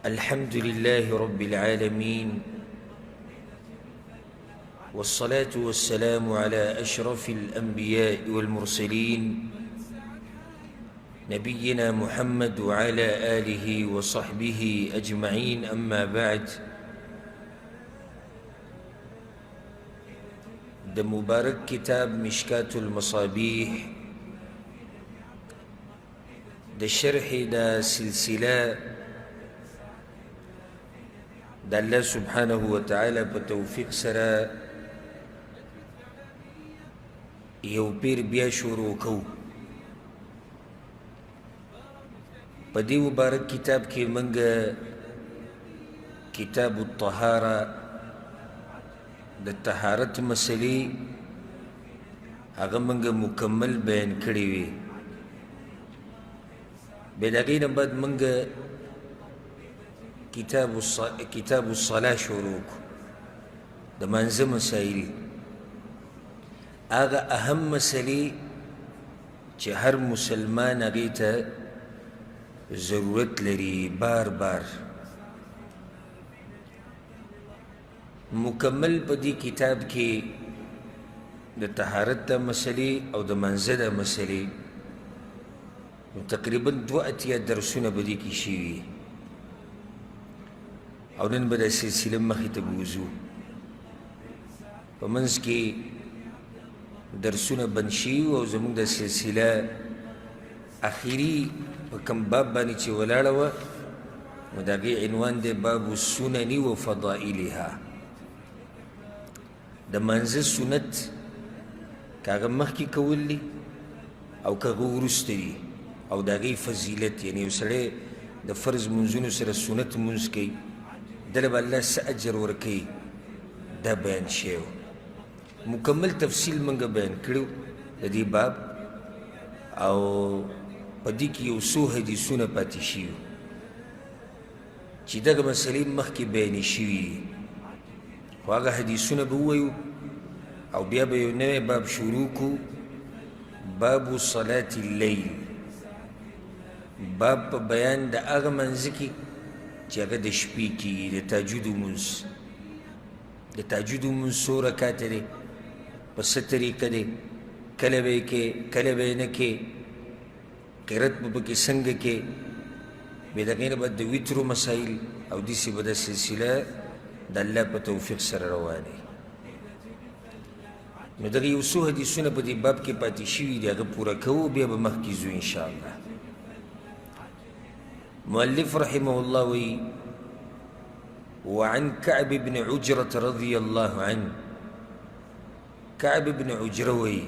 الحمد لله رب العالمين، والصلاة والسلام على أشرف الأنبياء والمرسلين، نبينا محمد وعلى آله وصحبه أجمعين، أما بعد. د مبارک کتاب مشکات المصابیح د شرح د سلسله د الله سبحانه وتعالی په توفیق سره یو پیر بیا شروع کوو. په دې مبارک کتاب کې موږ کتاب الطهاره، د طهارت مسلې هغه موږ مکمل بیان کړې وې. بیا د هغې نه بعد موږ کتاب الصلاة شروع کړو، د مانځه مسایل، هغه اهم مسلې چې هر مسلمان هغې ته ضرورت لري. بار بار مکمل په دې کتاب کې د طهارت د مسلې او د منځه د مسلې نو تقریبا 82 درسونه په دې کې شوي، او نن به دا سلسله مخې ته بوځو. په منځ کې درسونه بند شوي او زموږ د سلسله اخري په کوم باب باندې چې ولاړه وه، نو د هغې عنوان دی باب السنن و فضائلها. د مانځه سنت که هغه مخکې کول دي او که هغه وروسته دي، او د هغې فضیلت، یعنې یو سړی د فرض مونځونو سره سنت مونځ کوي، ده له به الله څه اجر ورکوي، دا بیان شوی و. مکمل تفصیل موږ بیان کړو د دې باب، او په دې کې یو څو حدیثونه پاتې شوي چې دغه مسلې مخکې بیانې شوي دي، خو هغه حدیثونه به ووایو او بیا به یو نوی باب شروع کړو، باب صلاة اللیل، باب په بیان د هغه منځ کې چې هغه د شپې کېږي، د تهجد لمونځ. د تهجد لمونځ څو رکعته دی، په څه طریقه دی، کله به یې کې کله به یې نه کې، قرت به پکې څنګه کې، بیا د هغې نه بعد د وترو مسایل، او داسې به دا سلسله د الله په توفیق سره روانه. نو دغه یو څو حدیثونه په دې باب کې پاتې شوي دي، هغه پوره کوو، بیا به مخکې ځو انشاءالله. مؤلف رحمه الله وایي: وعن كعب بن عجرة رضي الله عنه، كعب بن عجرة وایي: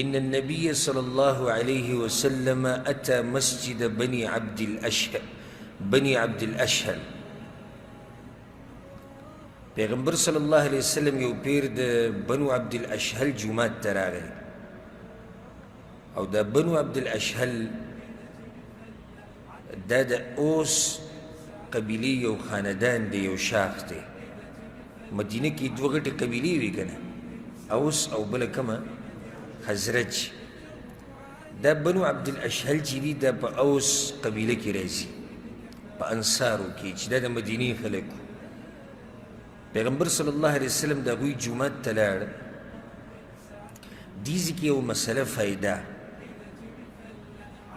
إن النبي صلى الله عليه وسلم أتى مسجد بني عبد الأشهل، بني عبد الأشهل. پیغمبر صلی الله علیه وسلم یو پیر د بنو عبد الاشهل جومات ته راغی، او د بنو عبد الاشهل دا د اوس قبیلې یو خاندان دی، یو شاخ دی. مدینه کې دوه غټې قبیلې وې که نه، اوس او بله کومه خزرج. دا بنو عبد الاشهل چې دي دا په اوس قبیله کې راځي، په انصارو کې، چې دا د مدینې خلک وو. پیغمبر صلی الله علیه وسلم د هغوی جومات ته لاړ. دې ځای کې یو مسله فایده،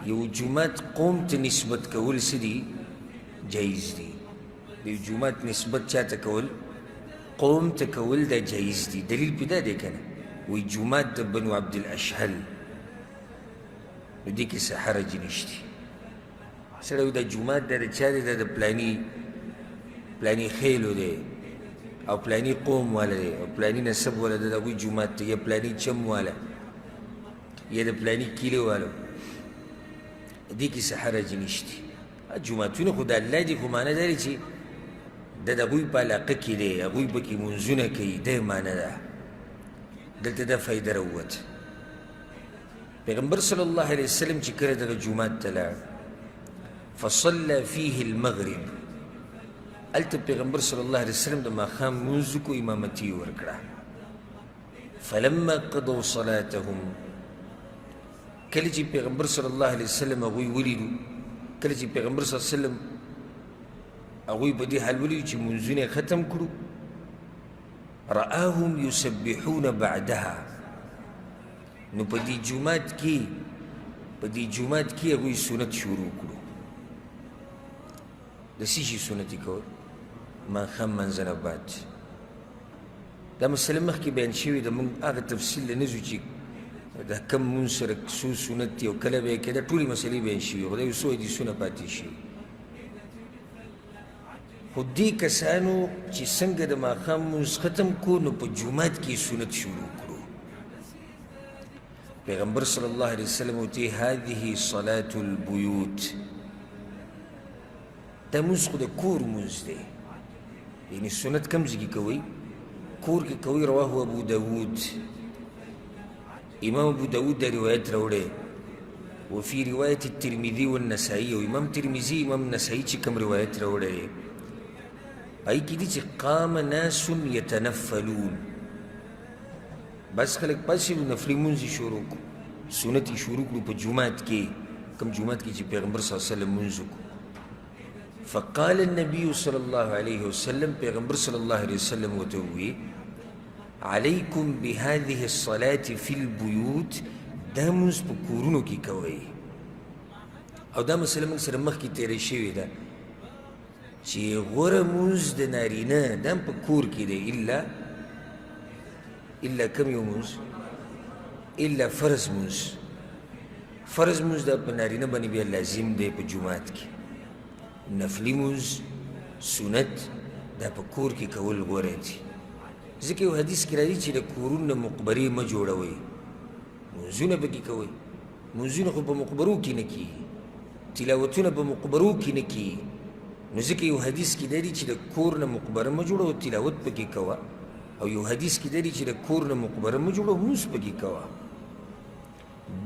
یو جومات قوم ته نسبت کول څه دي؟ جایز دي. د یو جومات نسبت چا ته کول؟ قوم ته کول، دا جایز دي. دلیل پې دا دی که نه، وایي جومات د بنو عبد الاشهل، نو دې کې څه حرج نشته. سړی وایي دا جومات دا د چا دی؟ دا د پلاني پلاني خېلو دی، او پلاني قوم والا دی، او پلاني نسب والا دی، د هغوی جومات دی، یا پلاني چم والا، یا د پلاني کلي والو، دې کې څه حرج نشته. جوماتونه خو د الله دي، خو معنا دا دی چې دا د هغوی په علاقه کې دی، هغوی پکې مونځونه کوي، دا یې معنا ده. دلته دا فایده راووته. پیغمبر صلی الله علیه وسلم چې کله دغه جومات ته لاړ، فصلى فيه المغرب، هلته پیغمبر صلی الله علیه وسلم د ماښام لمونځ وکړو، امامتي یې ورکړه. فلما قضوا صلاتهم، کله چې پیغمبر صلی الله علیه وسلم هغوی ولیدو، کله چې پیغمبر صلی الله علیه وسلم هغوی په دې حال ولیدو چې لمونځونه یې ختم کړو، رآهم یسبحون بعدها، نو په دې جومات کې هغوی سنت شروع کړو. د څه شي سنت یې کول؟ ماښام لمانځه نه بعد. دا مسله مخکې بیان شوې ده، موږ هغه تفصیل له نه ځو چې د کم مونځ سره څو سنت دي او کله به یې کوي، دا ټولې مسلې بیان شوي، خو دا یو څو حدیثونه پاتې شوي. خو دې کسانو چې څنګه د ماښام لمونځ ختم کړو نو په جومات کې سنت شروع کړو. پیغمبر صلی الله علیه وسلم ورته هذه صلاة البیوت، دا لمونځ خو د کور لمونځ دی، یعنې سنت کوم ځای کې کوئ؟ کور کې کوئ. رواه ابو داود، امام ابو داود دا روایت راوړی، وفي روایت الترمذي والنسائي، او امام ترمذي امام نسائي چې کوم روایت راوړی دی هغې کې دي چې قام ناس یتنفلون، بس خلک پاڅېدو نفلي لمونځ یې شروع کړو، سنت یې شروع کړو په جومات کې، کوم جومات کې چې پیغمبر صلی الله علیه وسلم لمونځ وکړو. فقال النبي صلی الله علیه وسلم، پیغمبر صلی الله علیه وسلم ورته وویل علیکم بهذه الصلاة فی البیوت، دا لمونځ په کورونو کې کوئ. او دا مسله موږ سره مخکې تېره شوې ده چې غوره لمونځ د نارینه دا هم په کور کې دی، الا کوم یو لمونځ؟ الا فرض لمونځ. فرض لمونځ دا په نارینه باندې بیا لازم دی په جومات کې. نفلي لمونځ سنت دا په کور کې کول غوره دي، ځکه یو حدیث کې راځي چې د کورونو نه مقبرې مه جوړوئ، لمونځونه پکې کوئ. لمونځونه خو په مقبرو کې نه کېږي، تلاوتونه په مقبرو کې نه کېږي، نو ځکه یو حدیث کې دا دي چې د کور نه مقبره مه جوړوه، تلاوت پکې کوه، او یو حدیث کې دا دي چې د کور نه مقبره مه جوړوه، لمونځ پکې کوه.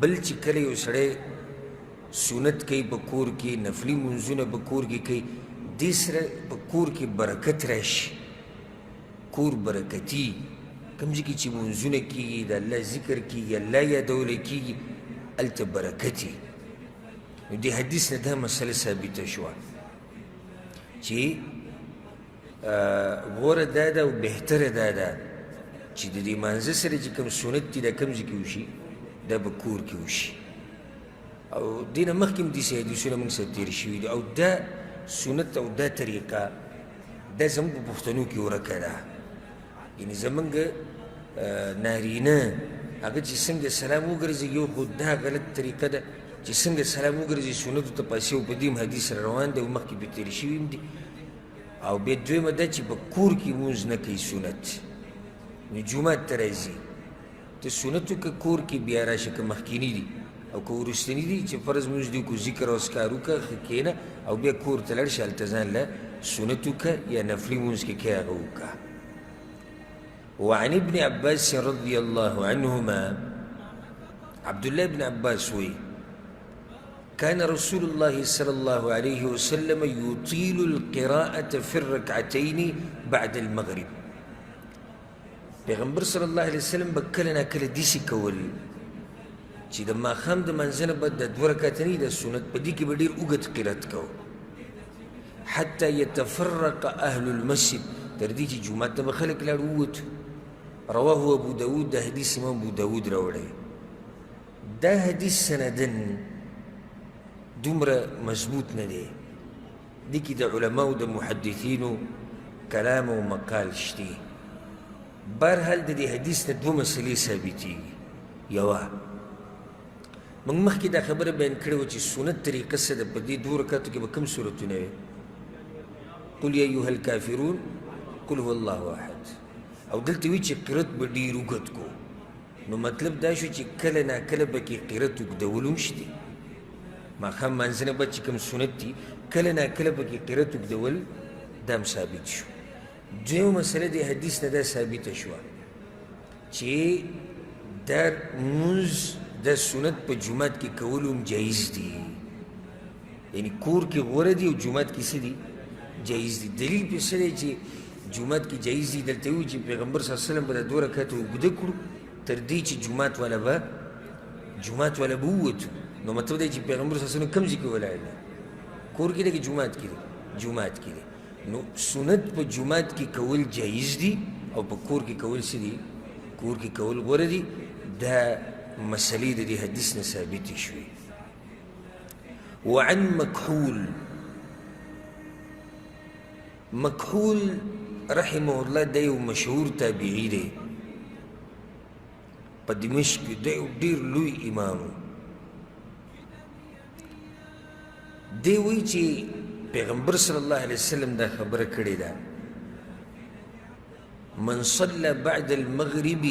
بل چې کله یو سړی سنت کوي په کور کې، نفلي لمونځونه په کور کې کوي، دې سره په کور کې برکت راشي، کور برکتي، کوم ځای کې چې لمونځونه کېږي، د الله ذکر کېږي، الله یادول کېږي، هلته برکت وي. نو دې حدیث نه دا مسله ثابته شوه چې غوره دا ده او بهتره دا ده چې د دې لمانځه سره چې کوم سنت دي دا کوم ځای کې وشي؟ دا په کور کې وشي. او دې نه مخکې هم داسې حدیثونه موږ سره تېر شوي دي. او دا سنت او دا طریقه دا زموږ په پښتنو کې ورکه ده، یعنې زموږ نارینه هغه چې څنګه سلام وګرځي، یو خو دا غلط طریقه ده چې څنګه سلام وګرځي سنتو ته پاسې، او په دې هم حدیث سره روان دی او مخکې پرې تېر شوي هم دي. او بیا دویمه دا چې په کور کې لمونځ نه کوي سنت، نو جومات ته راځي، ته سنت وکړه کور کې، بیا راشه که مخکیني دي او که وروستني دي چې فرض لمونځ دي وکړو، ذکر او اذکار وکړه، ښه کښېنه او بیا کور ته لاړ شه، هلته ځان له سنت وکړه یا نفلي لمونځ کې کوې هغه وکړه. وعن ابن عباس رضی الله عنهما، عبد الله بن عباس وی كان رسول الله صلى الله عليه وسلم يطيل القراءة في الركعتين بعد المغرب. پیغمبر صلی الله علیه وسلم به کله نا کله داسې کول چې د ماښام د لمانځه نه بعد د دوه رکعته نه د سنت په دې کې به ډېر اوږد قرات کوو، حتی یتفرق اهل المسجد، تر دې چې جومات ته به خلک لاړ ووتو. رواه ابو داود، د حدیث امام ابو داود راوړی. دا حدیث سنداً دومره مضبوط نه دی، دې کې د علماو د محدثینو کلام او مقال شته. بهرحال د دې حدیث نه دوه مسلې ثابتېږي. یوه، موږ مخکې دا خبره بیان کړې وه چې سنت طریقه څه ده، په دې دوو رکعتو کې به کوم سورتونه وي؟ قل یا ایها الکافرون، قل هو الله احد. او دلته وي چې قرت به ډېر اوږد کو، نو مطلب دا شو چې کله ناکله پکې قرت اوږدول هم شته. ماښام لمانځه نه بعد چې کوم سنت دي کله ناکله پکې قرت اوږدول دا هم ثابت شو. دویمه مسله د حدیث نه دا ثابته شوه چې دا لمونځ دا سنت په جومات کې کول هم جایز دي، یعنې کور کې غوره دي او جومات کې څه دي؟ جایز دي. دلیل پرې څه دی چې جومات کې جایز دي؟ دلته وایي چې پیغمبر صلی الله علیه وسلم به دا دوه رکعته اوږده کړو تر دې چې جومات والا به ووتو. نو مطلب دی چې پیغمبر صلی الله علیه وسلم کوم ځای کې ولاړ دی؟ کور کې دی که جومات کې دی؟ جومات کې دی. نو سنت په جومات کې کول جایز دي او په کور کې کول څه دي؟ کور کې کول غوره دي. دا مسلې د دې حدیث نه ثابتې شوې. وعن مکحول، مکحول رحمه الله دا یو مشهور تابعي دی په دمشق کې، دا یو ډېر لوی امام و. دی وایي چې پیغمبر صلی الله علیه وسلم دا خبره کړې ده، من صلى بعد المغرب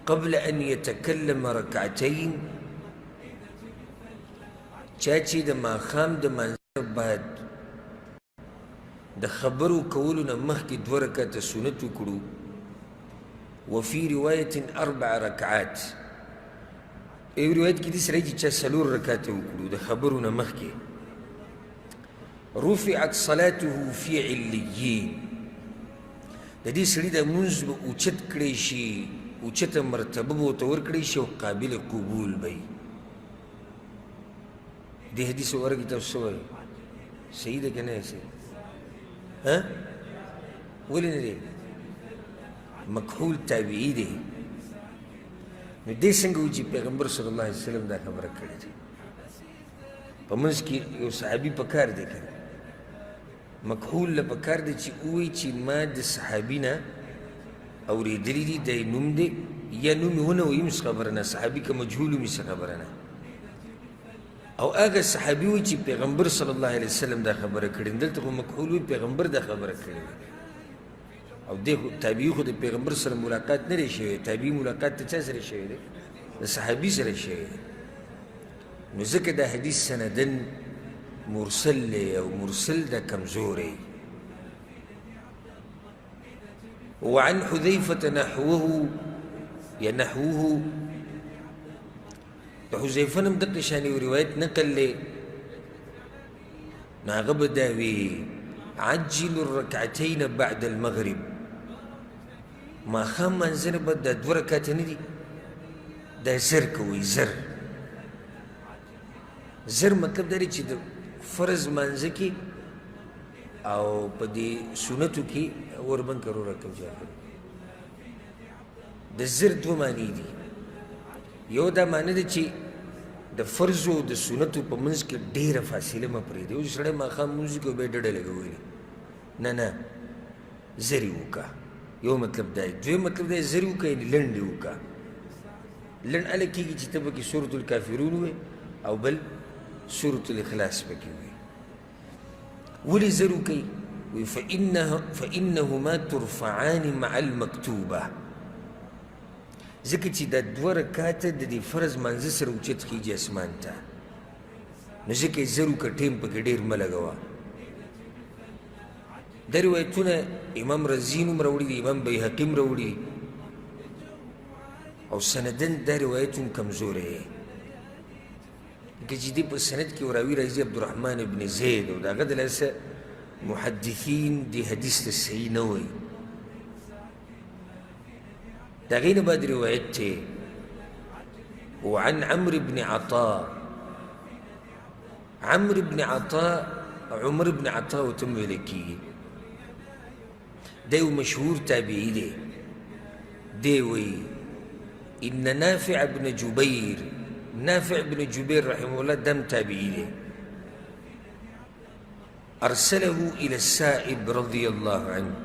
قبل أن يتكلم ركعتين، چا چې د ماښام د مانځه بعد د خبرو کولو نه مخکې دوه رکعته سنت وکړو، وفي رواية 4 رکعات، یو روایت کې داسې راځي چې چا 4 رکعته وکړو د خبرو نه مخکې، رفعت صلاته في علیین، د دې سړي د مونځ به اوچت کړی شي، اوچته مرتبه به ورته ورکړی شي او قابل قبول به وي. دې حدیث مبارک کې تاسو څه وایئ؟ صحیح ده که نه صحیح؟ ها؟ ولې نه دی؟ مکحول تابعي دی. نو دې څنګه وایي چې پیغمبر صلی الله علیه وسلم دا خبره کړې ده؟ په منځ کې یو صحابي په کار دی که نه، مکحول له په کار دی چې ووایي چې ما د صحابي نه اورېدلي دي، دا یې نوم دی، یا نوم یې ونه وایي هم څه خبره نه، صحابي که مجهول هم څه خبره نه، او هغه صحابي وایي چې پیغمبر صلی الله علیه وسلم دا خبره کړې. دلته خو مکحول وایي پیغمبر دا خبره کړې ده، او دی خو تابعي خو د پیغمبر سره ملاقات نه دی شوی، تابعي ملاقات ته چا سره شوی دی؟ د صحابي سره شوی دی. نو ځکه دا حدیث سنداً مرسل دی او مرسل دا کمزوری. وعن حذیفة نحوه، یا نحوه، د حذیفه نه هم دقه شان یو روایت نقل دی، نو هغه به دا وي عجلوا الرکعتین بعد المغرب، ماښام لمانځه نه بعد دا 2 رکعته نه دي، دا زر کوئ. زر زر مطلب دا دی چې د فرض لمانځه کې او په دې سنتو کې وربند که وروره کوم ځای د زر 2 معنی دي. یو دا معنی ده چې د فرض او د سنتو په منځ کې ډېره فاصله مه پرېږدئ. اوس سړی ماښام لمونځ وکړي او بیا یې ډډه لګولې، نه نه، زر یې وکړه. یو مطلب دا دی. دویم مطلب دا دی زر یې وکړه یعنې لنډ یې وکړه. لنډ هله کېږي چې ته پکې سورة الکافرون ووایې او بل سورة الاخلاص پکې ووایې. ولې زر وکړئ؟ وایي فإنهما ترفعان مع المکتوبة، ځکه چې دا 2 رکعته د دې فرض مانځه سره اوچت خېږي اسمان ته، نو ځکه یې زر وکړه، ټیم پکې ډېر مه لګوه. دا روایتونه امام رزین هم راوړي دي، امام بیهقي هم راوړي دي، او سنداً دا روایت هم کمزوری دی، ځکه چې دې په سند کې راوي راځي عبدالرحمن ابن زید، او د هغه د لاسه محدثین دې حدیث ته صحیح نه وایي. د هغې نه بعد روایت دی وعن عمرو بن عطاء، عمرو بن عطاء، عمر بن عطاء ورته هم ویل کېږي، دا یو مشهور تابعي دی. دی وایي ان نافع بن جبیر، نافع بن جبیر رحمه الله دم تابعي دی، ارسله الى السائب رضی الله عنه.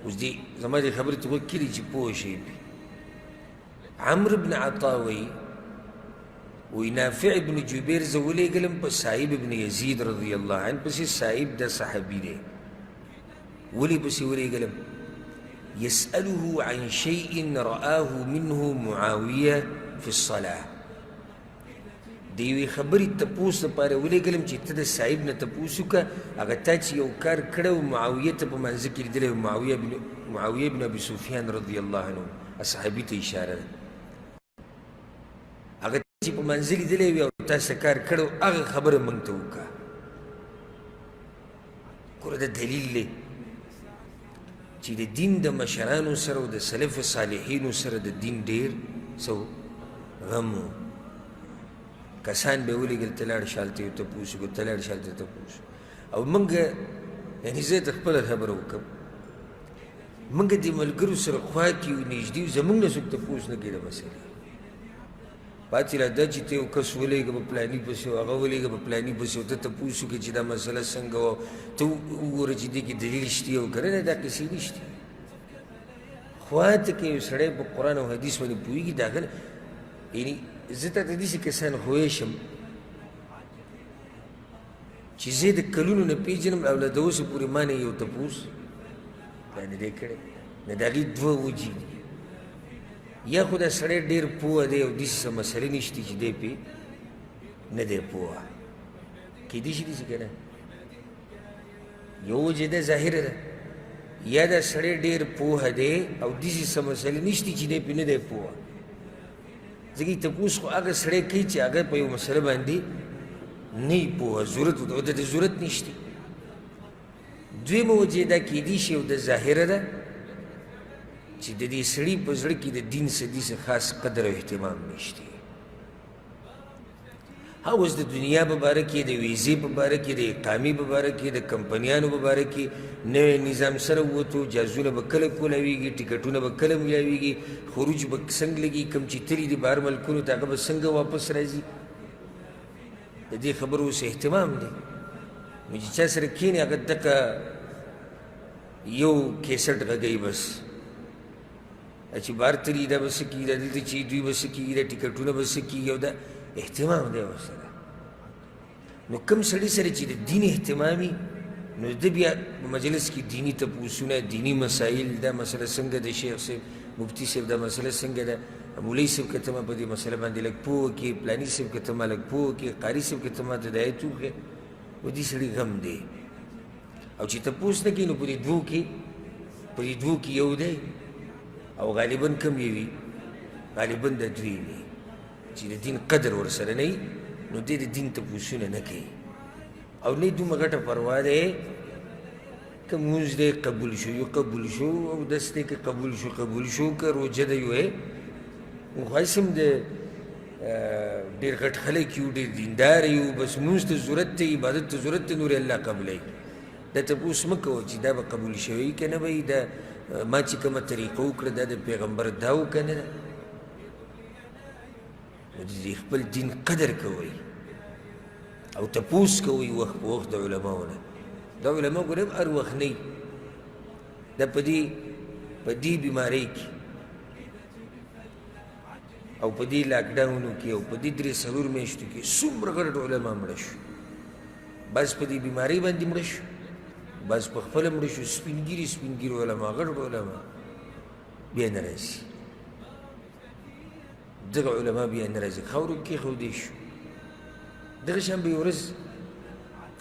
اوس دې زما دې خبرې ته غوږ کړي چې پوه شئ پرې. عمرو بن عطا وایي، وایي نافع بن جبیر زه ولېږلم په سائب بن یزید رضی الله عنه پسې. سائب دا صحابي دی، ولې پسې ولېږلم؟ يسأله عن شيء رآه منه معاوية في الصلاة. د یوې خبرې تپوس لپاره ولېږلم چې ته د صاحب نه تپوس وکړه، هغه تا چې یو کار کړی و معاویه ته په مانځه کې لیدلی و، معاویه بن ابي سفیان رضی الله عنه صحابي ته اشاره ده، هغه چې په مانځه لیدلی وي او تا څه کار کړی و هغه خبره موږ ته وکړه. ګوره دا دلیل دی چې د دین د مشرانو سره او د سلف صالحینو سره د دین ډېر څه غم و. کسان به یې ولېږل، ته لاړ شه هلته یو تپوس وکړه، ته لاړ شه هلته تپوس. او موږ یعنې زه ته خپله خبره وکړم، موږ د ملګرو سره خوا کې یو، نږدې یو، زموږ نه څوک تپوس نه کوي د مسئلې. پاتې لا دا چې ته یو کس ولېږه په پلاني پسې او هغه ولېږه په پلاني پسې، او ته تپوس وکړې چې دا مسئله څنګه وه، ته وګوره چې دې کې دلیل شته او که نه، دا قصې نشته. خوا ته که یو سړی په قرآن او حدیث باندې پوهېږي، د هغه یعنې زه تا ته داسې کسان ښویی شم چې زه د کلونو نه پېژنم او له د اوسه پورې ما نه یو تپوس دا نه دی کړی. نه د هغې دوه وجې دي، یا خو دا سړی ډېر پوه دی او داسې څه مسئلې نشته چې دی پرې نه دی پوه، کېدای شي داسې که نه. یو وجه ده ظاهره ده، یا دا سړی ډېر پوه دی او داسې څه مسئلې نشته چې دی پرې نه دی پوه، ځکه تپوس خو هغه سړی کوي چې هغه په یو مسئله باندې نه وي پوه، ضرورت ورته د ضرورت نشته. دویمه وجه دا کېدای شي او د ظاهره ده چې د دې سړي په زړه کې د دین څه داسې خاص قدر او اهتمام نشته. ها اوس د دنیا په باره کې، د ویزې په باره کې، د اقامې په باره کې، د کمپنیانو په باره کې نوی نظام سره ووتو، جازونه به کله کولاویږي، ټکټونه به کله ملاویږي، خروج به څنګه لګي، کوم چې تللي دي بهر ملکونو ته هغه به څنګه واپس راځي، د دې خبرو اوس اهتمام دی. نو چې چا سره کښېني هغه دقه یو کیسټ غږوي بس، چې بهر تللي دا به څه کېږي، دا دلته چې دوی به څه کېږي، دا ټکټونه به څه کېږي، او دا اهتمام دی ورسره. نو کوم سړي سره چې د دین اهتمام وي، نو ده بیا په مجلس کې دیني تپوسونه، دیني مسایل، دا مسله څنګه ده شیخ صاحب، مفتي صاحب دا مسله څنګه ده، مولوي صاحب که ته ما په دې مسله باندې لږ پوه کړې، پلاني صاحب که ته ما لږ پوه کړې، قاري صاحب که ته ما ته هدایت وکړې، و دې سړي غم دی. او چې تپوس نه کوي نو په دې دوو کې، په دې دوو کې یو دی، او غالبا کم یې وي، غالبا د دوی وي چې د دین قدر ورسره نه وي، نو دی د دین تپوسونه نه کوي او نه دومره غټه پروا دی که لمونځ دی قبول شو یو قبول شو، او دس دی که قبول شو قبول شو، که روژه دی وی خو هسې هم د ډېر غټ خلک یو، ډېر دیندار یو، بس لمونځ ته ضرورت دی، عبادت ته ضرورت دی، نور یې الله قبلوي. دا تپوس مه کوه چې دا به قبول شوی که نه به وي، دا ما چې کومه طریقه وکړه دا د پیغمبر دا و که نه ده. نو د دې خپل دین قدر کوئ او تپوس کوئ وخت په وخت د علماو نه. دا علما ګورئ هم هر وخت نه وي، دا په دې بیمارۍ کې او په دې لاکډاونو کې او په دې 3-4 میاشتو کې څومره غټ علما مړه شو، بعض په دې بیمارۍ باندې مړه شو، بعض په خپله مړه شو، سپین ږیري سپین ږیري علما، غټ علما بیا نه راځي، دغه علما بیا نه راځي، خاورو کې کېښودی شو. دغه شان به یو ورځ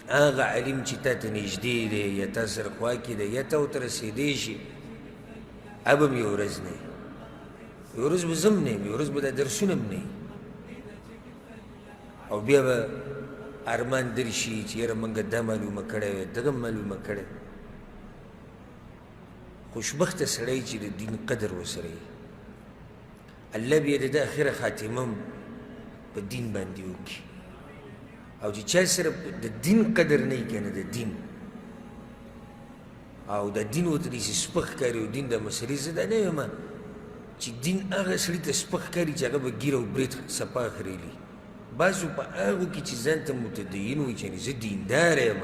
هغه عالم چې تا ته نږدې دی یا تا سره خوا کې دی یا تا ورته رسېدی شي، هغه به هم یو ورځ نه وي، یو ورځ به زه هم نه یم، یو ورځ به دا درسونه هم نه وي، او بیا به ارمان درشي چې یاره موږ دا معلومه کړی وی، دغه معلومه کړی. خوشبخته سړی چې د دین قدر ورسره وي، الله بیا د ده اخره خاتمه هم په دین باندې وکړي. او چې چا سره د دین قدر نه وي که نه، د دین او د دین ورته داسې سپک ښکاري، او دین د مسئلې زه دا نه یم چې دین هغه سړي ته سپک ښکاري چې هغه به ږیره او برېت صفا خریلي. بعضو په هغو کې چې ځان ته متدین وایي چې زه دیندار یم،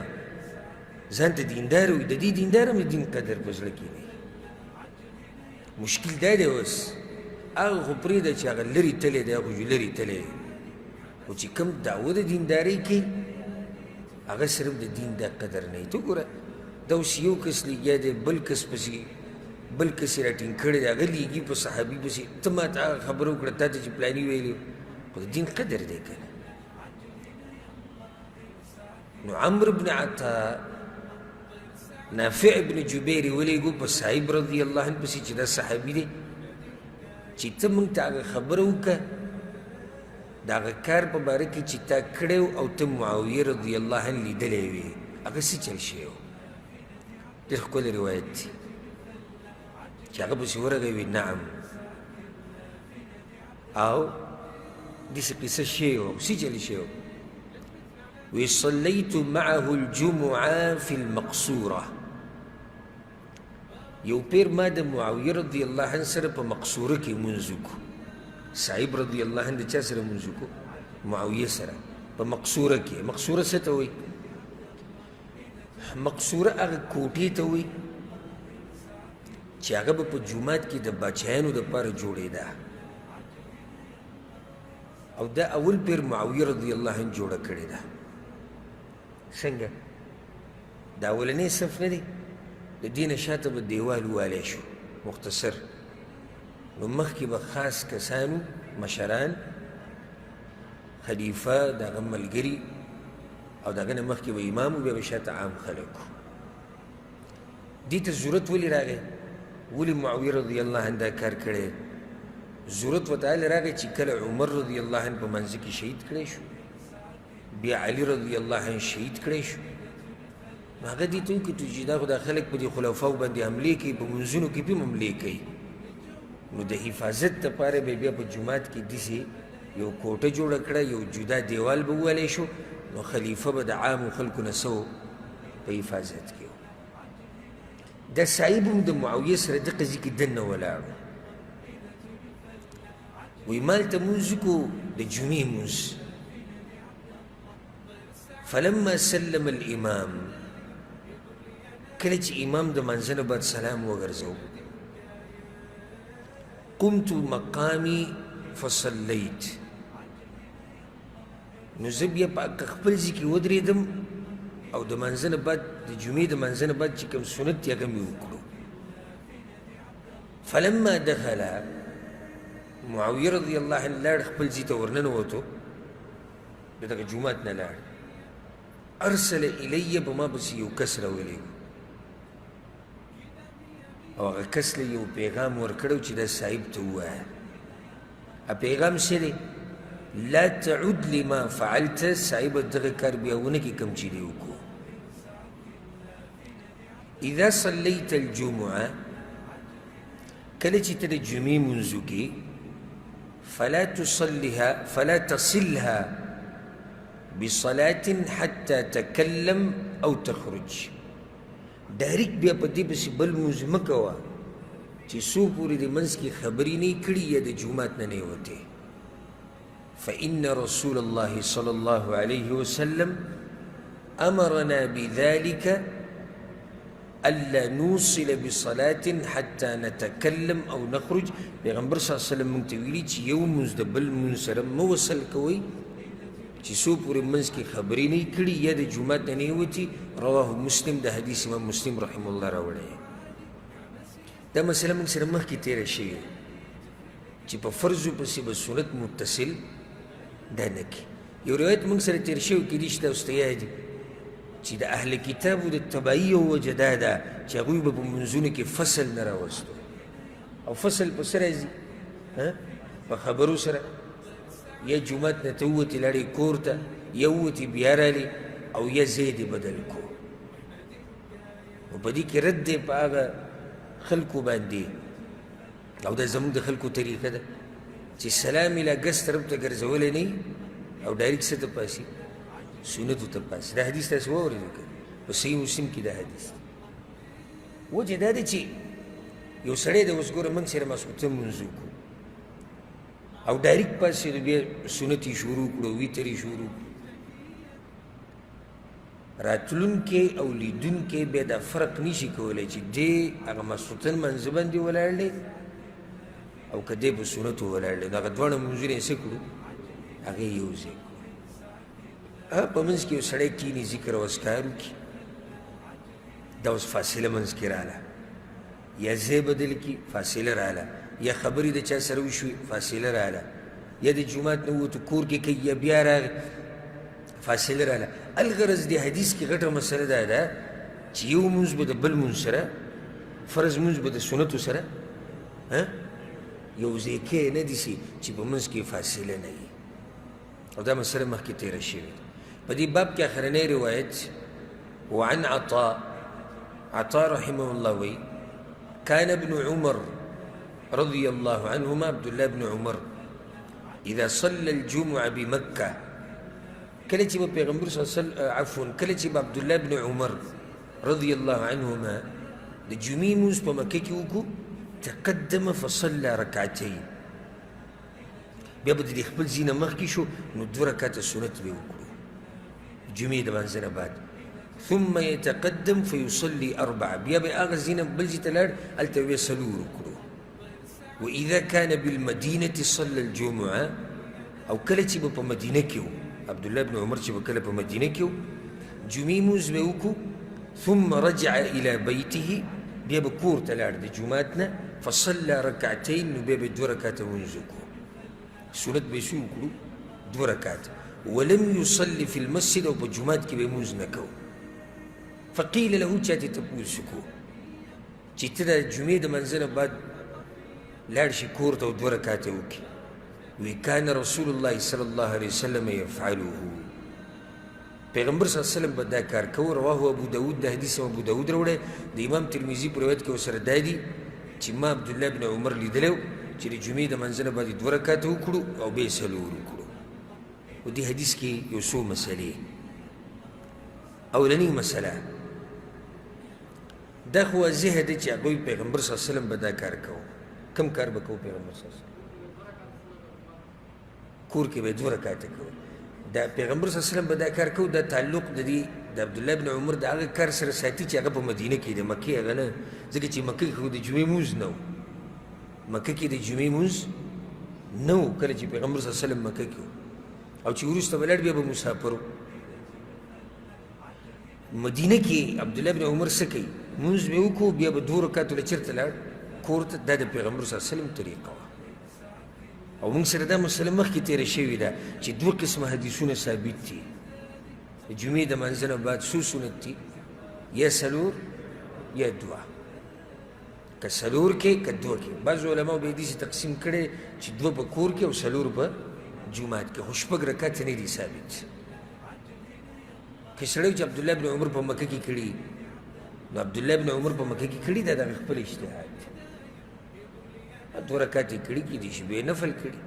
ځان ته دیندار وایي، د دې دیندار هم د دین قدر په زړه کې نه. مشکل دا دی اوس هغه خو پرېږده چې هغه لرې تللی دی، هغه خو لرې تللی دی، خو چې کوم دعوه د دیندارۍ کوي هغه سره هم د دین دا قدر نه وي. ته وګوره دا اوس یو کس لګیا دی، بل کس پسې بل کس یې راټینګ کړی دی، هغه لیږي په صحابي پسې، ته ما ته هغه خبره وکړه، تا ته چې پلاني ویلي، خو د دین قدر دی که نه. نو عمرو بن عطا نافع بن جبیر یې ولېږو په صاحب رضی الله عنه پسې چې دا صحابي دی، چې ته موږ ته هغه خبره وکړه د هغه کار په باره کې چې تا کړی او ته معاویه رضی الله عنه لیدلی وي، هغه څه چل شوی و. ډېر ښکلی روایت دی چې هغه پسې ورغی وي نعم، او داسې قصه شوې وه، څه چل شوی وه. وی صلیت معه الجمعة فی المقصوره. یو پیر ما د معاویه رضی الله عنه سره په مقصوره کې مونځ وکړو. صاحب رضی الله عنه د چا سره مونځ وکړو؟ معاویه سره په مقصوره کې. مقصوره څه ته وایي؟ مقصوره هغه کوټې ته وایي چې هغه به په جومات کې د باچایانو دپاره جوړېده، او دا اول پیر معاویه رضی الله عنه جوړه کړې ده. څنګه؟ دا اولنی صف نه دی، د دې نه شاته به دیوال ووالی شو مختصر، نو مخکې به خاص کسانو، مشران، خلیفه، د هغه ملګري، او د هغه نه مخکې به امام و، بیا به شاته عام خلک وو. دې ته ضرورت ولې راغی؟ ولې معاویه رضی الله عنه دا کار کړی؟ ضرورت ورته هله راغی چې کله عمر رضی الله عنه په منځ کې شهید کړی شو، بیا علی رضی الله عنه شهید کړی شو. نو هغه دې ته وکتو چې دا خو دا خلک په دې خلفاو باندې حملې کوي، په منځونو کې پرې هم حملې کوي، نو د حفاظت دپاره به بیا په جومات کې داسې یو کوټه جوړه کړه، یو جدا دیوال به ووهلی شو، نو خلیفه به د عامو خلکو نه څه په حفاظت کې. دا صاحب هم د معاویه سره د قضیې کې دننه ولاړ و. وایي ما هلته مونځ وکړو د جمعې مونځ. فلما سلم الامام، کله چې امام د مانځه نه بعد سلام وګرځو، قمت مقامي فصلیت، نو زه بیا په خپل ځای کې ودرېدم او د مانځه نه بعد، د جمعې د مانځه نه بعد چې کوم سنت دی هغه مې وکړو. فلما دخل معاویه رضی الله عنه لاړ خپل ځای ته ورننوتو، د دغه جومات نه لاړ، ارسل الی، په ما پسې یو کس راولېږو، او هغه کس له یو پیغام ورکړی چې دا صاحب ته ووایه. پیغام څه دی؟ لا تعود لما فعلت، صاحب دغه کار بیا ونه کړې کوم چې دې وکړو. اذا صلیت الجمعه، کله چې ته د جمعې مونځ وکړې، فلا تصلها فلا تصلها بصلاة حتى تکلم او تخرج. ډایرکټ بیا په دې پسې بل مونځ مه کوه چې څو پورې دې منځ کې خبرې نه کړي یا د جومات نه نه وتې. فإن رسول الله صلى الله عليه وسلم أمرنا بذلك ألا نوصل بصلاة حتى نتكلم أو نخرج. پیغمبر صلی الله علیه وسلم مونږ ته ویلي چې یو مونځ د بل مونځ سره مه وصل کوئ چې څو پورې منځ کې خبرې نه کړي یا د جومات نه نه وتي. رواه مسلم، د حدیث امام مسلم رحمه الله راوړی. دا مسله موږ سره مخکې تېره شوې چې په فرضو پسې به سنت متصل دا نه کړي. یو روایت موږ سره تېر شوی، کېدای شي تاسو ته یاد وي چې د اهل کتابو د تباهي یو وجه دا ده چې هغوی به په منځونو کې فصل نه راوستو، او فصل په څه راځي؟ په خبرو سره، یا جومات نه ته ووتې لاړې کور ته، یا ووتې بیا رالې، او یا ځای دې بدل کړو. نو په دې کې رد دی په هغه خلکو باندې، او دا زموږ د خلکو طریقه ده چې سلام یې لا ګس طرف ته ګرځولی نه او ډایرکټ څه ته پاسي؟ سنتو ته پاسي. دا حدیث تاسو واورېدو که په صحیح مسلم کې دا حدیث دی. وجه دا ده چې یو سړی دی اوس ګوره موږ سره ماسخوتن لمونځ وکړو او ډایرکټ پاڅېدو، بیا سنت یې شروع کړو، وتر یې شروع کړو. راتلونکی او لیدونکی بیا دا فرق نشي کولی چې دی هغه ماسخوتن لمانځه باندې ولاړ دی او که دی په سنتو ولاړ دی. نو هغه دواړه لمونځونه یې څه کړو؟ هغه یې یو ځای کړو. په منځ کې یو سړی کښېني، ذکر او اذکار وکړي، دا اوس فاصله منځ کې راله، یا ځای بدل کړي فاصله راله، یا خبرې د چا سره وشوې فاصله راله، یا د جومات نه ووتو کور کې کوي یا بیا راغی فاصله راله. الغرض دې حدیث کې غټه مسله دا ده چې یو مونځ به د بل مونځ سره، فرض مونځ به د سنتو سره یو ځای کې نه دي چې په منځ کې فاصله نه وي. او دا مسله مخکې تېره شوې ده. په دې باب کې اخرنی روایت وعن عطاء، عطاء رحمه الله وی کان ابن عمر رضی الله عنهما، عبد الله بن عمر اذا صلى الجمعة بمکه، کله چې به پیغمبر صلی الله علیه وسلم، عفوا، کله چې به عبدالله بن عمر رضی الله عنهما د جمعې لمونځ په مکه کې وکړو، تقدم فصلى رکعتین، بیا به د دې خپل ځای نه مخکې شو نو دوه رکعته سنت به یې وکړو جمعې د لمانځه نه بعد. ثم يتقدم فيصلي اربعه، بیا به هغه ځای نه بل ځای ته لاړ، هلته به یې څلور وکړو. واذا كان بالمدينة صلى الجمعة، او کله چې به په مدینه کې و، عبدالله بن عمر چې به کله په مدینه کې و، جمعې لمونځ به یې وکړو. ثم رجع الى بيته، بیا به کور ته لاړ د جومات نه، فصلى رکعتین، نو بیا به یې دوه رکعته لمونځ وکړو، سنت به یې څو وکړو؟ دوه رکعته. ولم يصلي في المسجد، او په جومات کې به یې لمونځ نه کوو. فقیل له، چا ترې تپوس وکړو چې ته د جمعې د منځه نه بعد لاړ شي کور ته او دوه رکعته وکړي، وی کان رسول الله صلی الله علیه وسلم یفعله، پیغمبر صلی الله علیه وسلم به دا کار کوو. رواه ابو داود، د حدیث هم ابو داود راوړی، د امام ترمذي په روایت کې ورسره دا دي چې ما عبدالله بن عمر لیدلی و چې د جمعې د منځه نه بعد یې دوه رکعته وکړو او بیا یې څلور وکړو. په دې حدیث کې یو څو مسئلې. اولنۍ مسئله دا خو واضحه ده چې هغوی پیغمبر صلی الله علیه وسلم به دا کار کوو. کوم کار به کوو پیغمبر صلی الله علیه وسلم؟ کور کې به یې دوه رکعته کول. دا پیغمبر صلی الله علیه وسلم به دا کار کوو، دا تعلق د دې د عبدالله بن عمر د هغه کار سره ساتي چې هغه په مدینه کې دی، مکې هغه نه، ځکه چې مکه کې خو د جمعې لمونځ نه و، مکه کې د جمعې لمونځ نه و کله چې پیغمبر صلی الله علیه وسلم مکه کې و، او چې وروسته به لاړ بیا به مسافر و. مدینه کې عبدالله بن عمر څه کوي؟ لمونځ به یې وکړو، بیا به دوو رکعتو له چېرته لاړ؟ کور ته. دا د پیغمبر صلی الله علیه وسلم طریقه وه. او موږ سره دا مسله مخکې تېره شوې ده چې دوه قسمه حدیثونه ثابت دي. د جمعې د لمانځه نه بعد څو سنت دي؟ یا څلور یا دوه. که څلور کې که دوه کې. بعضو علماو بیا داسې تقسیم کړی چې دوه په کور کې او څلور په جومات کې، خو شپږ رکعته نه دي ثابت. که سړی چې عبدالله بن عمر په مکه کې کړي، نو عبدالله بن عمر په مکه کې کړي، دا د هغه خپل اجتهاد دی. دوه رکعت یې کړي، کېدای شي بیا یې نفل کړي.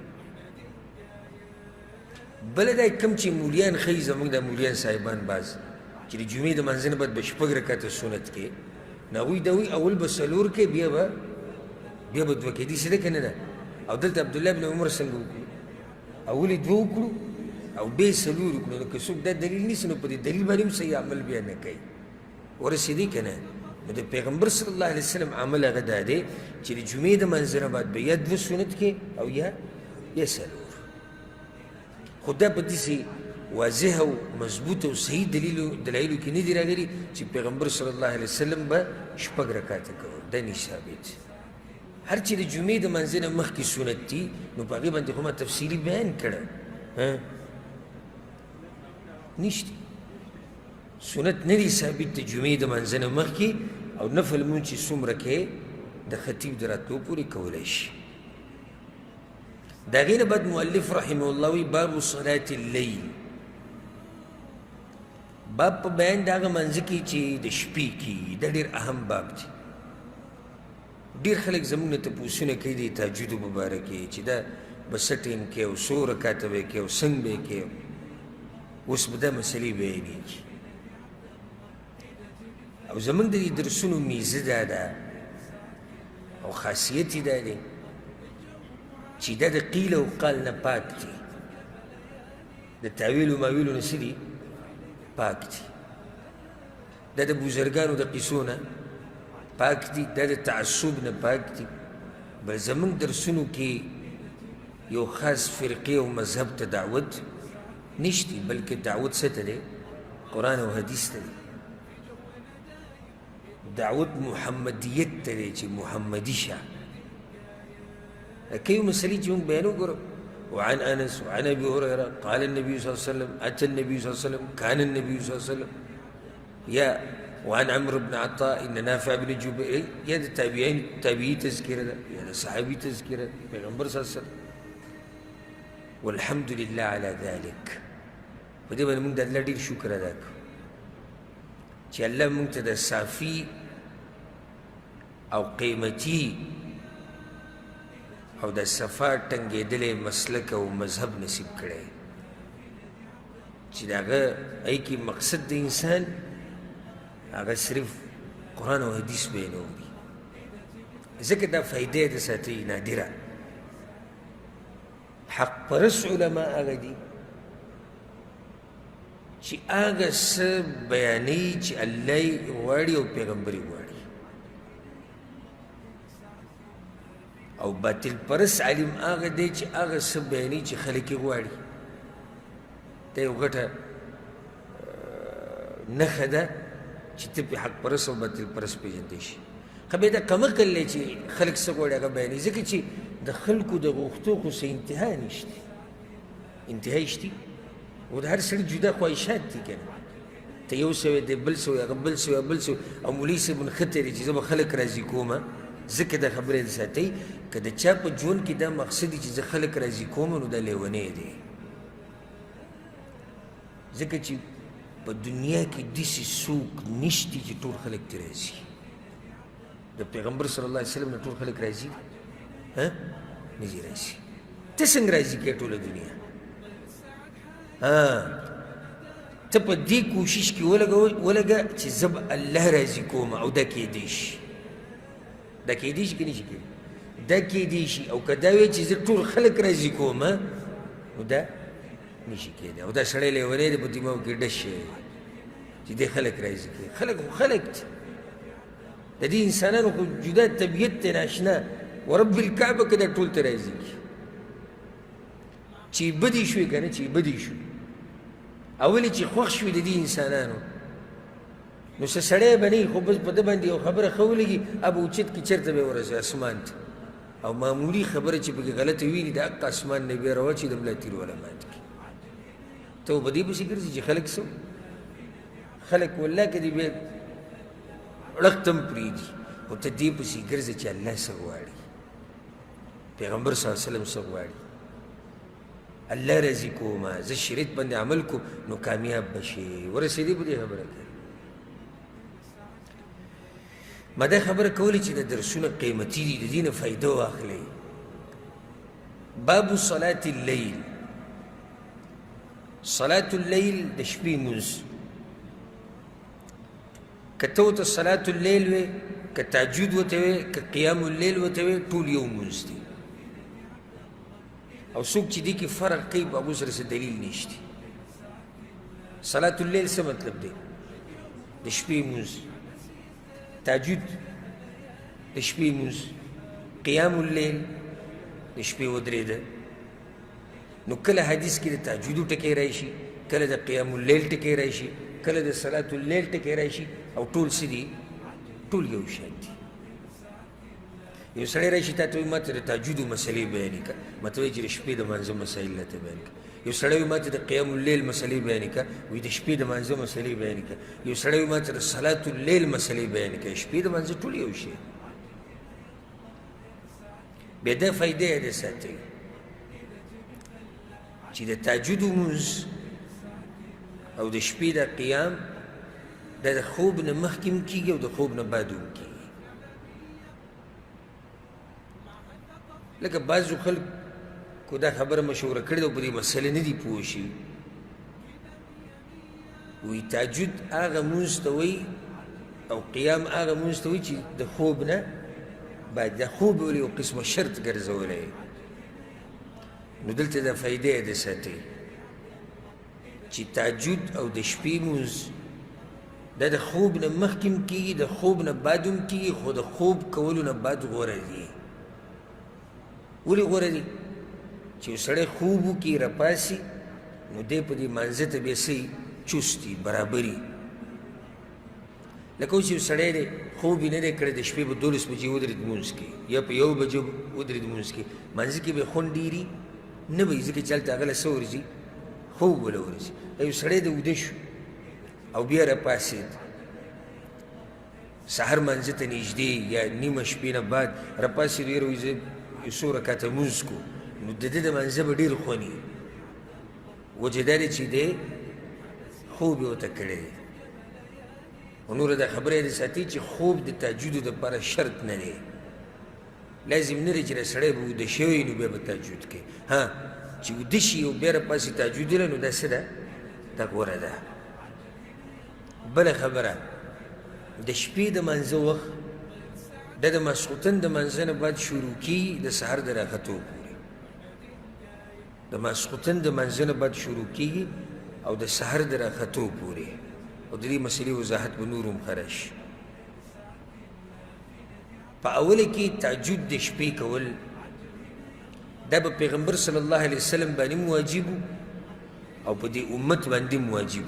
بله دا کوم چې مولیان ښیي، زموږ دا مولیان صاحبان بعض چې د جمعې د لمانځه نه بعد به شپږ رکعته سنت کوي، نو هغوی دا وایي اول به څلور کوي، بیا به دوه کوي. داسې ده که نه ده؟ او دلته عبدالله بن عمر څنګه وکړو؟ اول یې دوه وکړو او بیا یې څلور وکړو. نو که څوک دا دلیل نیسي نو په دې دلیل باندې هم صحیح عمل بیا نه کوي. ورسېدی که نه؟ نو د پیغمبر صلی الله علیه وسلم عمل هغه دا دی چې د جمعې د لمانځه نه بعد به یا دوه سنت کې او یا څلور. خو دا په داسې واضح او مضبوط او صحیح دلایلو کې نه دي راغلي چې پیغمبر صلی الله علیه وسلم به شپږ رکعته کول، دا نه ثابت. هر چې د جمعې د لمانځه نه مخکې سنت دي نو په هغې باندې خو ما تفصیلي بیان کړی، نشته سنت نه دي ثابت د جمعې د لمانځه نه مخکې، او نفل لمونځ چې څومره کوې د خطیب د راتلو پورې کولی شي. د هغې نه بعد مؤلف رحمه الله وایي باب صلاة اللیل، باب په بیان د هغه لمانځه کې چې د شپې کېږي. دا ډېر اهم باب دی. ډېر خلک زموږ نه تپوسونه کوي د تهجدو په باره کې چې دا به څه ټایم کوي او څو رکعته به یې کوي او څنګه به یې کوي. اوس به دا مسلې بیانېږي. او زموږ د دې درسونو میزه دا ده او خاصیت یې دا دی چې دا د قیل او قال نه پاک دی، د تاویل او ماویلو نه څه دي؟ پاک دي. دا د بزرګانو د قصو نه پاک دي، دا د تعصب نه پاک دي. بل زموږ درسونو کې یو خاص فرقې او مذهب ته دعوت نشتی، بلکې دعوت څه ته دی؟ قرآن او حدیث ته دی. دعوت محمدیت ته دی چې محمدي شه. کومې مسلې چې موږ بیان وګورو، وعن انس وعن ابي هريره قال النبي صلى الله عليه وسلم اتى النبي صلى الله عليه وسلم كان النبي صلى الله عليه وسلم يا وعن عمرو بن عطاء ان نافع بن جبير، يا د تابعین تابعي تذکره ده، یا د صحابي تذکره ده، پیغمبر صلی الله علیه وسلم. والحمد لله على ذلك. په دې باندې موږ د الله ډېر شکر ادا کړو چې الله موږ ته د صافي او قیمتي او د صفا ټنګېدلی مسلک او مذهب نصیب کړی چې د هغه هغې کې مقصد د انسان هغه صرف قرآن او حدیث بیانول دي. ځکه دا فایده د ساتي نادره. حق پرست علما هغه دي چې هغه څه بیانوي چې الله یې غواړي او پیغمبر یې غواړي، او باطل پرست عالم هغه دی چې هغه څه بیانوي چې خلک یې غواړي. دا یو غټه نښه ده چې ته پرې حق پرست او باطل پرست پېژندی شي. ښه بیا دا کمعقل دی چې خلک څه غواړي هغه بیانوي، ځکه چې د خلکو د غوښتو خو څه انتها نشته، انتها یې شتي او د هر سړي جدا خواهشات دي که نه. ته یو څه وایې، دی بل څه وایي، هغه بل څه وایي، بل څه وایي، او مولوي صاحب نښتی دی چې زه به خلک راضي کوم، ځکه دا خبره یې ساتي. که د چا په ژوند کې دا مقصد دی چې زه خلک راضي کوم، نو دا لیونی دی، ځکه چې په دنیا کې داسې څوک نشتي چې ټول خلک ترې راضي. د پیغمبر صلی الله علیه وسلم نه ټول خلک راضي دي؟ ها؟ نه دي راضي. ته څنګه راضي کړې ټوله دنیا؟ ها، ته په دې کوشش کې ولګه چې زه به الله راضي کوم، او دا کېدی شي، دا کېدی شي که نه شي کېدی؟ دا کېدی شي. او که دا وایې چې زه ټول خلک راضي کوم، نو دا نشي کېدی. او دا سړی لیونی دی، په دماغ کې ډش شوی چې دې خلک راضي کړي. خلک خو خلک دي، د دې انسانانو خو جدا طبیعت دی ناشنا. ورب الکعبه که دا ټول ته راضي کړي چې بدې شوې که نه، چې بدې شوې اولې چې خوښ شوې د دې انسانانو، نو څه سړی به نه وي، خو بس په ده باندې یو خبره ښه ولګي، اب اوچت کړي چېرته به یې ورسوي اسمان ته. او معمولي خبره چې پکې غلطه ویني، د حق اسمان نه بیا راواچوي، د ملا تیر والا مات کړي. ته په دې پسې ګرځي چې خلک څه خلک والله که دې بیا ړق ته هم پرېږدي، خو ته دې پسې ګرځې چې الله څه غواړي، پیغمبر صلی الله علیه وسلم څه غواړي، الله راضي کومه، زه شریعت باندې عمل کوم، نو کامیاب به شې. ورسېدې په دې خبره کې؟ ما دا خبره کوله چې د درسونه قیمتي دي، د دې نه فایده واخلئ. باب صلاة اللیل. صلاة اللیل د شپې لمونځ، که ته ورته صلاة اللیل وې، که تهجد ورته وې، که قیام اللیل ورته وې، ټول یو لمونځ دی. او څوک چې دې کې فرق کوي، په هغو سره څه دلیل نشته. صلاة اللیل څه مطلب دی؟ د شپې لمونځ. تهجد د شپې لمونځ، قیام اللیل د شپې ودرېده. نو کله حدیث کې د تهجدو ټکی راشي، کله د قیام اللیل ټکی راشي، کله د صلاة اللیل ټکی راشي، او ټول څه دي؟ ټول یو شان دي. یو سړی راشي تا ته وایي ما ته د تهجدو مسلې بیانې کړه، ما ته وایي چې د شپې د مانځه مسایل راته بیان کړه. یو سړی وایي ما ته د قیام اللیل مسلې بیانې کړه، وایي د شپې د مانځه مسلې بیانې کړه. یو سړی وایي ما ته د صلاة اللیل مسلې بیانې کړه. شپې د مانځه ټول یو شی. بیا دا فایده یې ساتي چې د تهجد لمونځ او د شپې د قیام دا د خوب نه مخکې هم کېږي او د خوب نه بعد هم کېږي. لکه بعضو خلکو دا خبره مشهوره کړې ده او په دې مسله نه دي پوه شوي. وایي تهجد هغه لمونځ ته وایي او قیام هغه لمونځ ته وایي چې د خوب نه بعد. د خوب ولې یو قسمه شرط ګرځولی؟ نو دلته دا فایده یې د ساتي چې تهجد او د شپې لمونځ دا د خوب نه مخکې هم کېږي، د خوب نه بعد هم کېږي، خو د خوب کولو نه بعد غوره دي. ولې غوره دي؟ چې یو سړی خوب وکړي راپاڅي، نو دی په دې مانځه ته بیا څه چست وي، برابري. لکه اوس یو سړی دی خوب یې نه دی کړی، د شپې په 12 بجې ودرېد لمونځ کوي، یا په 1 بجه ودرېد لمونځ کوي، مانځه کې به یې خوند ډېري نه وي، ځکه چې هلته هغه له څه ورځي؟ خوب وله ورځي. یو سړی دی ویده شو او بیا راپاڅېد، سهار مانځه ته نږدې یا نیمه شپې نه بعد راپاڅېد، ویره وایي زه یو څو رکعته لمونځ کوم، نو د ده د مانځه به ډېر خوند وي. وجه دا دی چې دی خوب یې ورته کړی دی. او نوره دا خبره یې ساتي چې خوب د تهجدو دپاره شرط نه دی. لازم نه دی چې دا سړی به ویده شوی نو بیا به تهجد کوي. ها چې ویده شي او بیا راپاڅي تهجد ویلی نو دا څه ده؟ دا غوره ده. بله خبره، د شپې د مانځه وخت دا د ماسخوتن د مانځه نه بعد شروع کېږي د سهار د راختو پورې. د ماسخوتن د مانځه نه بعد شروع کېږي او د سهار د راختو پورې. او د دې مسئلې وضاحت به نور هم ښه راشي. په اوله کې تهجد د شپې کول دا به پیغمبر صلی الله علیه وسلم باندې هم واجب او په دې امت باندې هم واجب.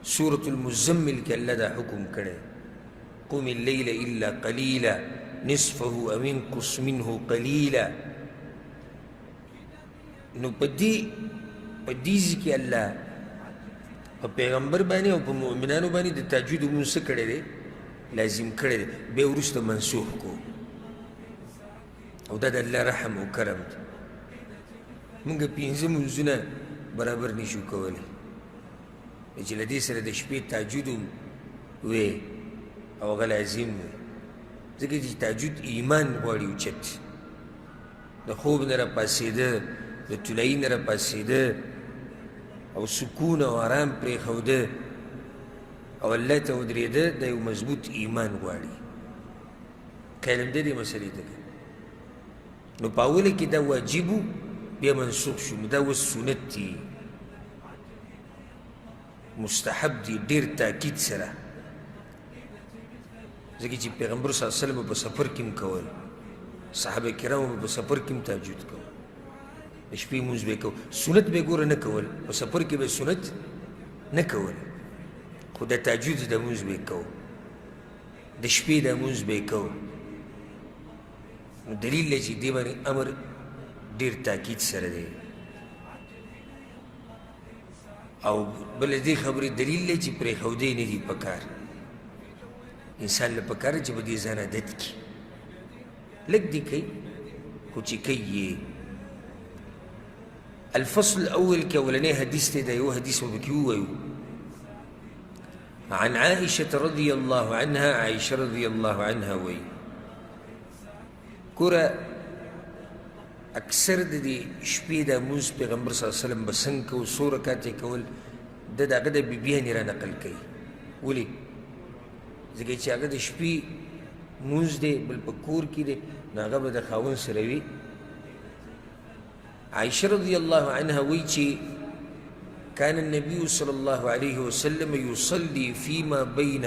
سورة المزمل کې الله دا حکم کړی، قم الليل إلا قليلا نصفه أو انقص منه قليلا. نو په دې ځای کې الله په پیغمبر باندې او په مؤمنانو باندې د تهجد لمونځ څه کړی دی؟ لازم کړی دی. بیا وروسته منسوخ کو. او دا د الله رحم او کرم دی. موږ پنځه لمونځونه برابر نشو کولی چې له دې سره د شپې تهجد هم وی او هغه لازم وي، ځکه چې تهجد ایمان غواړي اوچت. د خوب نه راپاڅېده، د طلایي نه راپاڅېده او سکون او آرام پرېښوده او الله ته ودرېده، دا یو مضبوط ایمان غواړي. خیال هم دی دې مسئلې ته. نو په اوله کې دا واجب و، بیا منسوخ شو. نو دا اوس سنت دی، مستحب دی ډېر تاکید سره، ځکه چې پیغمبر صلی الله علیه وسلم په سفر کې هم کول، صحابه کرامو به په سفر کې هم تهجد کول، د شپې لمونځ به یې کول، سنت به یې ګوره نه کول، په سفر کې به یې سنت نه کول، خو د تهجد د لمونځ به یې کوو، د شپې د لمونځ به یې کوو. نو دلیل دی چې دې باندې امر ډېر تاکید سره دی. او بل دې خبرې دلیل دی چې پرېښودی نه دي پکار. انسان له پکار چې په دې ځان عادت کړي، لږ دې کوي خو چې کوي یې. الفصل الاول کې اولنی حدیث دی، دا یو حدیث به پکې ووایو. عن عائشة رضي الله عنها، عائشة رضي الله عنها وایي، ګوره اکثر د دې شپې د لمونځ پیغمبر صلی الله علیه وسلم به څنګه کوو، څو رکعته یې کول، د هغه د بیبیانې را نقل کوي. ولې؟ ځکه چې هغه د شپې لمونځ دی، بل په کور کې دی، نو هغه به د خاوند سره وي. عائشة رضي الله عنها وایي چې كان النبي صلى الله عليه وسلم يصلي فيما بين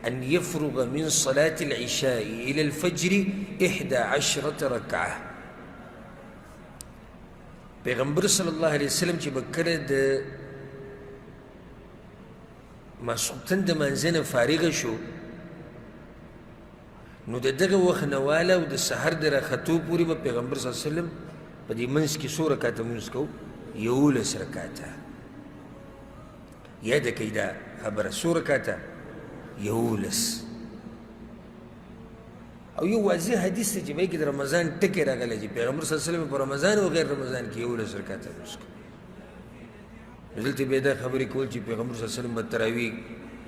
أن يفرغ من صلاة العشاء إلى الفجر 11 ركعة. پیغمبر صلی الله علیه وسلم چې به کله د ماسخوتن د مانځه نه فارغه شو، نو د دغه وخت نه واله او د سحر د راختو پورې به پیغمبر صلی الله علیه وسلم په دې منځ کې څو رکعته لمونځ کوو؟ 11 رکعته. یاده کړئ دا خبره، څو رکعته؟ 11. او یو واضح حدیث دی چې په کې د رمضان ټکی راغلی چې پیغمبر صلی الله علیه وسلم په رمضان او غیر رمضان کې 11 رکعته لمونځ کوو. دلته بیا دا خبرې کول چې پیغمبر صلی الله علیه وسلم به تراویح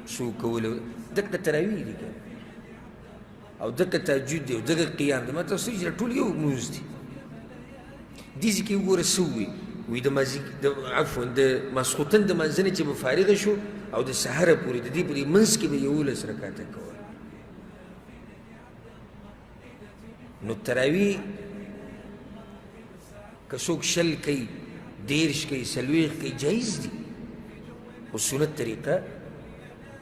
څو کول، دقه تراویح دي که او دقه تهجد دی او دغه قیام دی، ما تاسو چې ټول یو لمونځ دی. دې ځای کې وګوره څه ووایي، وایي د عفوا د ماسخوتن د مانځه نه چې به فارغه شو او د سحره پورې د دې په دې منځ کې به 11 رکعته کول. نو تراویح که څوک 20 کوي، 30 کوي، 40 کوي، جایز دي، خو سنت طریقه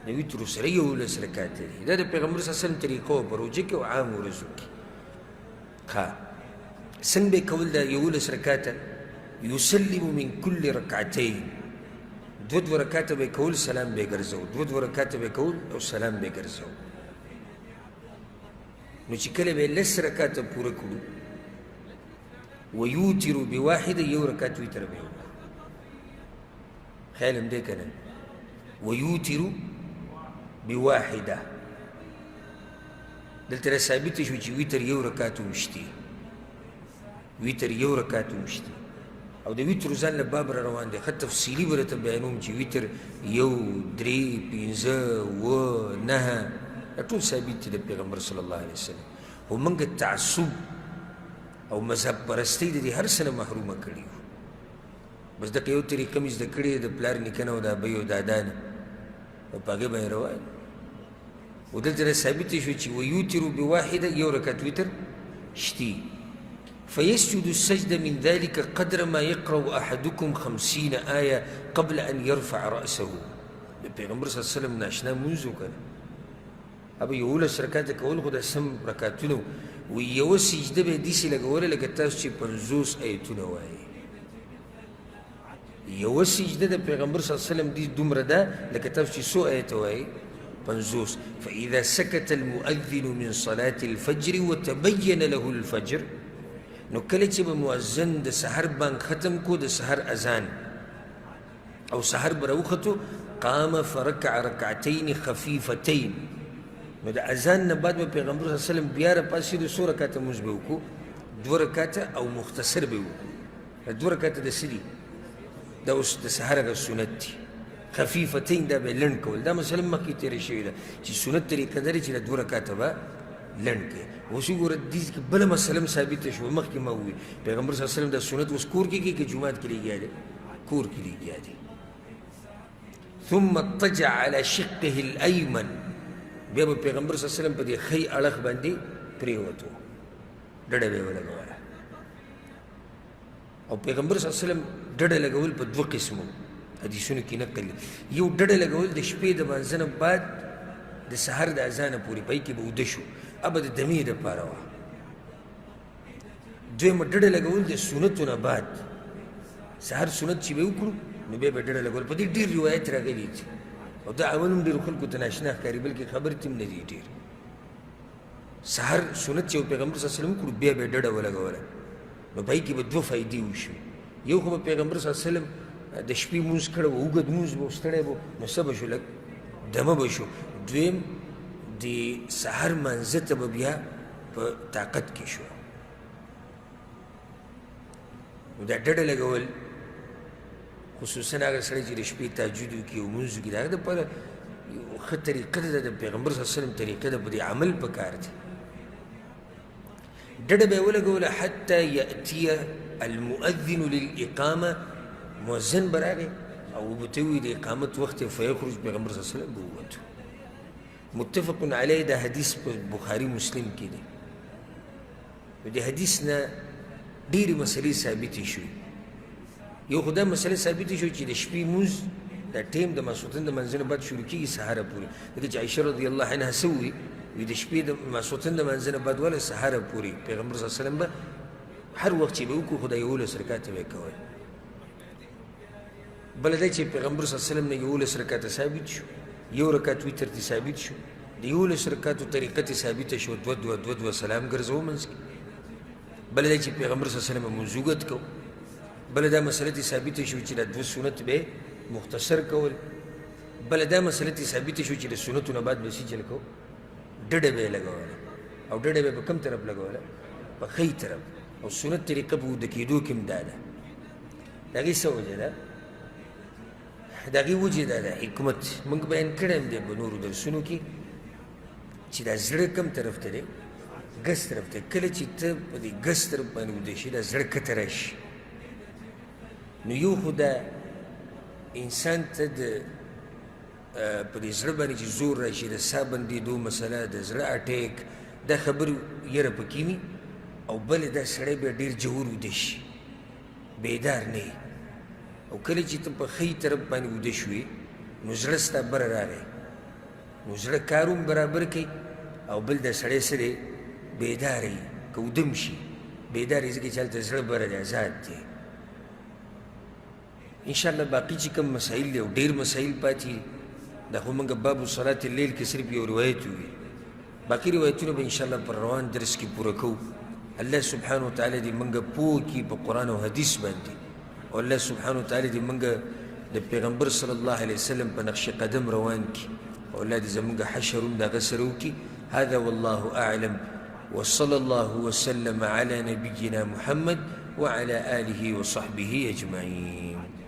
د وترو سره 11 رکعته دي. دا د پیغمبر صلی الله علیه وسلم طریقه وه په روژه کې او عام ورځو کې. ښه څنګه به یې کول دا 11 رکعته؟ یسلم من کل رکعتین، دوه دوه رکعته به یې کول، سلام به یې ګرځوو، دوه دوه رکعته به یې کول او سلام به یې ګرځوو. نو چې کله به یې 10 رکعته پوره کړو، ویوتر بواحده، یو رکعت وتر به یې وکړو. خیال هم دی که نه؟ ویوتر بواحده، دلته را ثابته شو چې وتر یو رکعت هم شتي، وتر یو رکعت هم شتي. او د وترو ځان له باب را روان دی، ښه تفصیلي به درته بیانوم چې وتر 1، 3، 5، 7، 9 دا ټول ثابت دي د پیغمبر صلی الله علیه وسلم. خو موږ تعصب او مذهب پرستۍ د دې هر څه نه محرومه کړي یو. بس دغه یو طریقه مې زده کړې ده د پلار نیکه نه او د ابۍ او دادا نه، او په هغې باندې روان یو. او دلته دا ثابته شو چې ویوتر بواحده، یو رکعت وتر شتي. فيسجد السجدة من ذلك قدر ما يقرأ أحدكم 50 آية قبل أن يرفع رأسه. د پیغمبر صلی الله علیه وسلم ناشنا مونځ وکړه، ابه 11 رکعته کول خو دا سم رکعتونه وو، یوه سجده به یې داسې لګوله لکه تاسو چې 50 آیتونه وایئ. یوه سجده د پیغمبر صلی الله علیه وسلم دې دومره ده لکه تاسو چې څو آیته وایئ؟ 50. فإذا سكت المؤذن من صلاة الفجر وتبين له الفجر، نو کله چې به مؤذن د سحر بانګ ختم کو، د سحر اذان او سحر به راوختو، قام فرکع رکعتین خفیفتین. نو د اذان نه بعد به پیغمبر صلی الله علیه وسلم بیا راپاڅېدو، څو رکعته مونځ به وکړو؟ 2 رکعته او مختصر به وکړو. دا 2 رکعته د څه دي؟ دا اوس د سحر هغه سنت دي. خفیفتین دا به لنډ کول. دا مسله مخکې تېره شوې ده چې سنت طریقه دا ده چې دا 2 رکعته به لنډ کړي. اوس وګوره دې کې بله مسله هم ثابته شوه، مخکې ما وویل پیغمبر صلی الله علیه وسلم دا سنت اوس کور کې کوي که جومات کې لګیا دی؟ کور کې لګیا دی. ثم اضطجع على شقه الأيمن، بیا به پیغمبر صلی الله علیه وسلم په دې ښی اړخ باندې پرېوتو، ډډه به یې ولګوله. او پیغمبر صلی الله علیه وسلم ډډه لګول په 2 قسمو حدیثونو کې نقل دي. یو ډډه لګول د شپې د مانځه نه بعد د سحر د اذانه پورې، په کې به وده شو، ابه د دمې دپاره وه. دویمه ډډه لګول د سنتو نه بعد، سحر سنت چې به وکړو نو بیا به ډډه لګول. په دې ډېر روایت راغلي دي او دا عمل هم ډېرو خلکو ته ناشنا ښکاري، بلکې خبر ترې هم نه دي. ډېر سحر سنت چې پیغمبر صلی الله علیه وسلم وکړو بیا به ډډه ولګوله، نو په هغې کې به 2 فایدې وشوې. یو خو به پیغمبر صلی الله علیه وسلم د شپې مونځ کړی و، اوږد مونځ به و، ستړی به و، نو څه به شو؟ لږ دمه به شو. دویم د سحر مانځه ته به بیا په طاقت کې شو. نو دا ډډه لګول خصوصا هغه سړی چې د شپې تهجد وکړي او مونځ وکړي، د هغه دپاره یو ښه طریقه ده، د پیغمبر صلی الله علیه وسلم طریقه ده، په دې عمل پکار دی. ډډه به یې ولګوله حتی یأتي المؤذن للإقامة، مؤذن به راغی او ورته ووایي د اقامت وخت دی، فیخرج، پیغمبر صلی الله علیه وسلم به ووتو. متفق علیه، دا حدیث په بخاري مسلم کې دی. نو د حدیث نه ډېرې مسلې ثابتې شوې. یو خو دا مسله ثابته شوه چې د شپې مونځ دا ټیم د ماسخوتن د مانځه نه بعد شروع کېږي سهاره پورې، ځکه چې عایشه رضی الله عنها څه ووایي؟ وایي د شپې د ماسخوتن د مانځه نه بعد وله سهاره پورې پیغمبر صلی الله علیه وسلم به هر وخت چې به وکړو خو دا 11 رکعته به یې کول. بله دا چې پیغمبر صلی الله علیه وسلم نه 11 رکعته ثابت شو، یو رکعت وتر ترې ثابت شو، د 11 رکعتو طریقه ترې ثابته شوه، 2 2 2 2 سلام ګرځوه منځ کې. بله دا چې پیغمبر صلی الله علیه وسلم مونځ اوږد کو. بله دا مسله ترې ثابته شوه چې دا 2 سنت به مختصر کول. بله دا مسله ترې ثابته شوه چې د سنتو نه بعد به څه چل کو؟ ډډه به یې لګوله، او ډډه به یې په کوم طرف لګوله؟ په ښی طرف. او سنت طریقه په اوده کېدو کې هم دا ده. د هغې څه وجه ده؟ د هغې وجه دا ده، حکمت موږ بیان کړی هم دی په نورو درسونو کې چې دا زړه کوم طرف ته دی؟ ګس طرف ته. کله چې ته په دې ګس طرف باندې ویده شې، دا زړه کښته راشي، نو یو خو دا انسان ته د په دې زړه باندې چې زور راشي، د ساه بندېدو مسله، د زړه اټیک، دا خبرې یره پکې وي. او بله دا سړی بیا ډېر ژور ویده شي، بیدار نه وي. او کله چې ته په ښی طرف باندې ویده شوې نو زړه ستا بره راغی، نو زړه کار هم برابر کوي، او بل دا سړی څه دی؟ بیدار وي. که ویده هم شي بیدار وي، ځکه چې هلته زړه بره دی، ازاد دی. انشاءالله باقي چې کوم مسایل دي او ډېر مسایل پاتې دي، دا خو موږ باب صلاة اللیل کې صرف یو روایت وویل، باقي روایتونه به انشاءالله پر روان درس کې پوره کوو. الله سبحانه وتعالی دې موږ پوه کړي په قرآن او حدیث باندې، او الله سبحانه وتعالی دې موږ د پیغمبر صلی الله علیه وسلم په نقش قدم روان کړي، او الله دې زموږ حشر هم د هغه سره وکړي. هذا والله أعلم، وصلى الله وسلم على نبينا محمد وعلى آله وصحبه أجمعين.